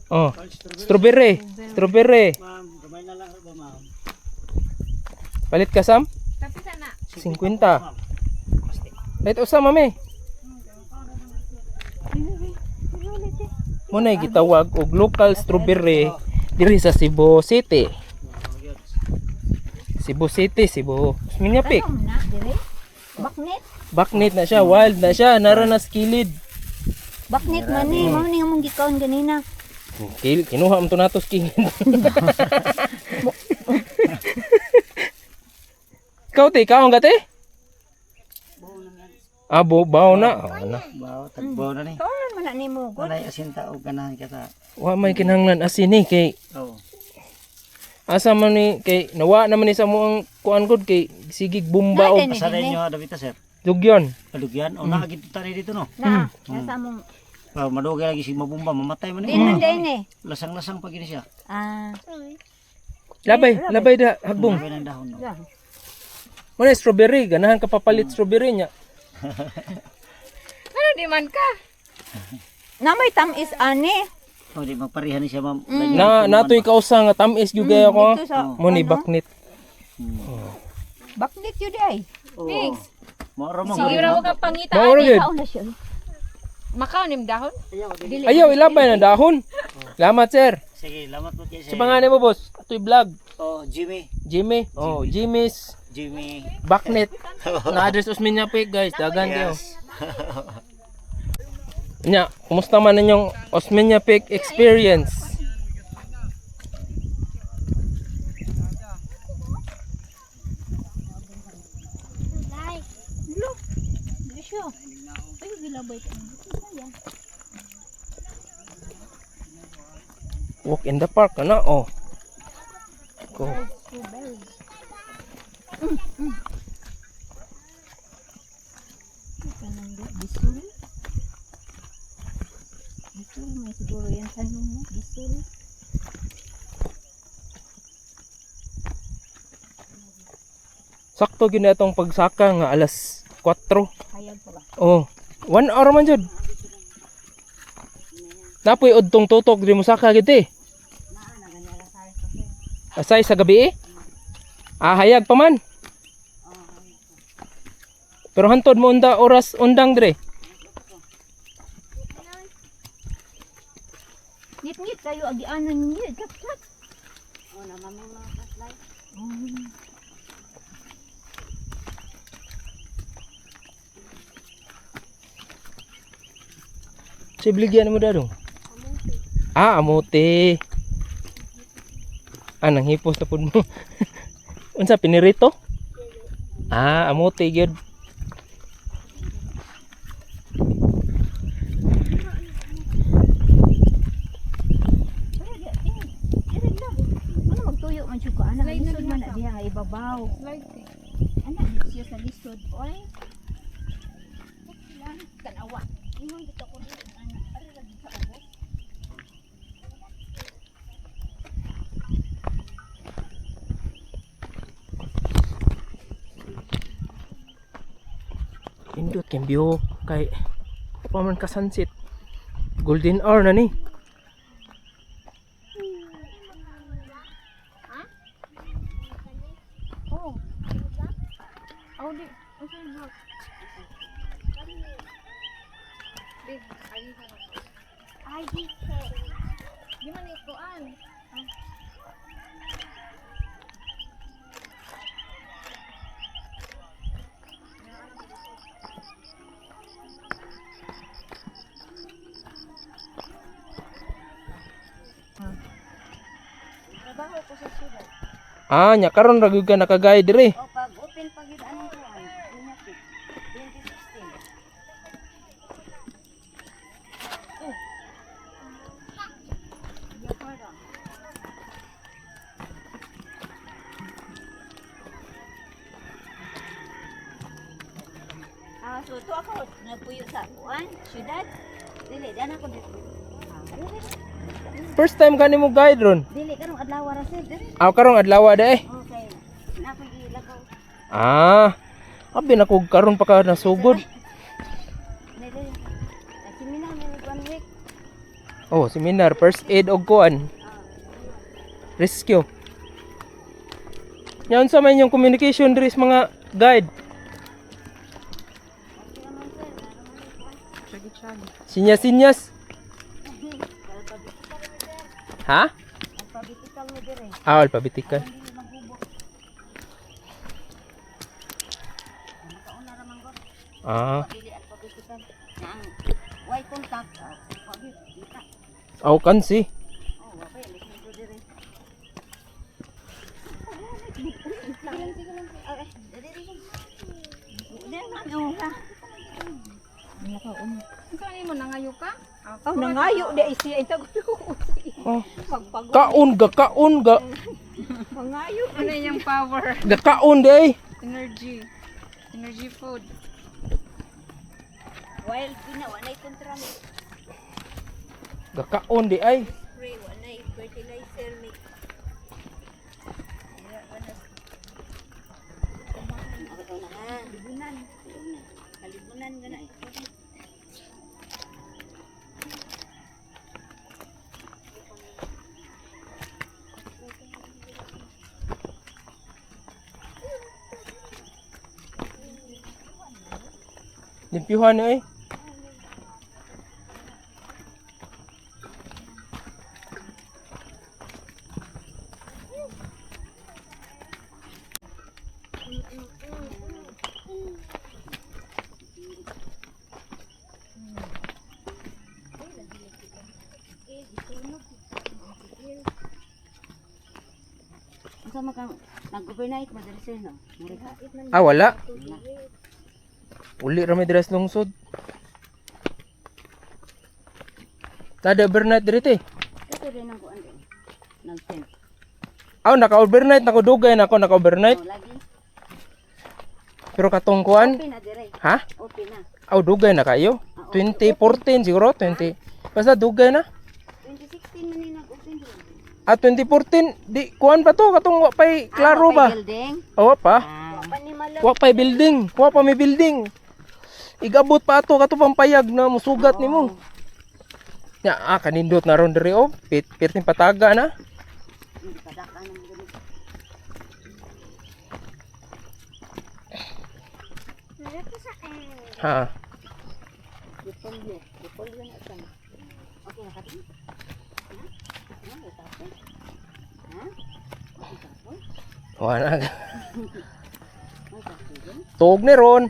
Oh. Strawberry. Strawberry. Ma'am, gamay na lang ba, ma'am? Palit ka, Sam? Tapi sana. 50. Palit usa, mami. Mo na gitawag og local strawberry diri sa Cebu City. Cebu City, Cebu. Minyapik. Ano na dire? Baknit? Baknit na siya, wild na siya, nara na sa kilid. Baknit man ni, mao ni among gikaon ganina. Kinuha mo to nato sa kilid. Ikaw te, ikaw ang gate? Ah, bawo na. Ah, na. Bawo, tagbaw na ni. Kaonan man na nimo gud. Walay asin tao ganahan ka ta. Wa may kinahanglan asin ni kay Oh. asa man ni kay nawa naman ni sa mo ang kuan gud kay sigig bomba og Naa Asa rin nyo Davita, sir? dugyon. Alugyan? O naa gito tani dito, no? Na, nasa among Pa, madugay lagi si mabumba, mamatay man din ni. man din eh. Lasang-lasang pag gini siya. Ah, Labay, labay da hagbong. Labay ng dahon, no? yeah. Mo na strawberry, ganahan ka papalit strawberry niya. Ano di man ka? Na may tamis ani. O, di magparehan ni siya, ma'am. Na natoy kausa nga tamis gyud kayo ko. Dito sa Mo ni baknit. Baknit yun ay. Oo. Mauro mo. Sige ra ka pangita. Mao ra gyud. Kaon na siya. Makaon nim dahon? Dili. Ayaw ilabay ng dahon. Salamat, sir. Sige, lamat po kayo, sir. Sa pangalan mo, boss? Atoy vlog. Oh, Jimmy. Jimmy. Oh, Jimmy's Jimmy. Baknit. Na address usmin niya po, guys. Dagan kayo. Nya, kumusta man ninyong Osmeña Peak experience? Lo. Di siya. Ay, gilabay ka. Sayang. Walk in the park ana oh. Go. Kanang bisul. Bisul may siguro yan sa mo. Bisul. Sakto gyud na itong pagsaka nga alas 4. Hayag pa ba? Oh, 1 hour man jud. Napoy udtong tutok di mo saka gid eh. Asay sa gabi eh. Ah, hayag pa man. Pero hantod mo unda oras undang dire. Ngit-ngit kayo agianan ninyo. Kap-kap. Oh, naman mga kaslay. Sa bligyan mo dadong. Ah, amote. Ah, nanghipos na pud mo. Unsa pinirito? Ah, amote gyud. Dili lang. Ano magtuyo man siya ko ana lisod man na diha nga ibabaw. Slide eh. Ana di siya sa lisod oy. Okay lang tanawa. Ingon dito ko dili ana ari lagi sa ubos. Indot kay view kay pa man ka sunset. Golden hour na ni. Oh. Oh, di. Unsa yung block? Di, ay, Ay di di man ikuan. Trabaho ko sa syudad. Ah, nya karon ra gyud ka nakagay dire. O pag open pag yun anong kuan? Unya 2016. Ah, so to ako nagpuyo sa kuan, syudad. Dili, dana ko dito. Ah, ano dili? First time ka nimo guide ron. Dili karong adlaw ra sir, dili. Aw karong adlaw da eh. Okay. Na ko gilakaw. Ah. Abi na ko karon pa ka nasugod. Dili. Seminar man ni one week. Oh, seminar first aid og kuan. Rescue. Yan sa man yung communication diri sa mga guide. Chagi-chagi. Sinyas-sinyas. Ha? Alphabetical mo dire. Ah, alphabetical. Dili maghubo. Makauna ra man gud. Ah, Dili alphabetical. Na ang way contact. Oh, wa gyud, kita. aw kansi. Oh, wa pa lisod dire. Sige lang, sige lang. Ay, ay, dali, dali. Dali, ma'am, oh, ha. Unsa ni mo nangayo ka? Oh, nangayo di ay siya ito. Oh. Magpago. Kaon ga kaon ga. Mangayo. Ano yung power? Ga kaon di ay. Energy. Energy food. Wild pina, walay kontra ni. Ga kaon di ay. Spray, walay fertilizer ni. Libunan. Kalibunan gana. Limpyuhan ni ay. Unsa man ka nag-overnight mo diri sir no? Muri ka. Ah, wala. Uli ra may dress lungsod. Tada overnight diri te. Kato rin ang kuan diri. Nag-tent. Aw, naka-overnight nako dugay na ako naka-overnight. Oh, lagi. Pero katong kuan, Open na dire. ha? Open na. Aw, dugay na kayo. 2014 siguro, 20. Basta dugay na. 2016 man ni nag-open diri. Ah, 2014, di kuan pa to katong wa pay klaro ba? Building. Aw, wa pa. Ah. Pa ni malak. Wa pay building, wa pa may building. Igabot pa ato kato pampayag na musugat nimo. Nya, ah, kanindot na ron diri oh. Pit pirting pataga na. Hindi pa daka ng ganito. Ha. Dipolyo. Dipolyo na siya. Okay na ka din? Ha? Ha? May kapoy? Ha? May kapoy? Wa na. May kapoy din? Tuog ni ron.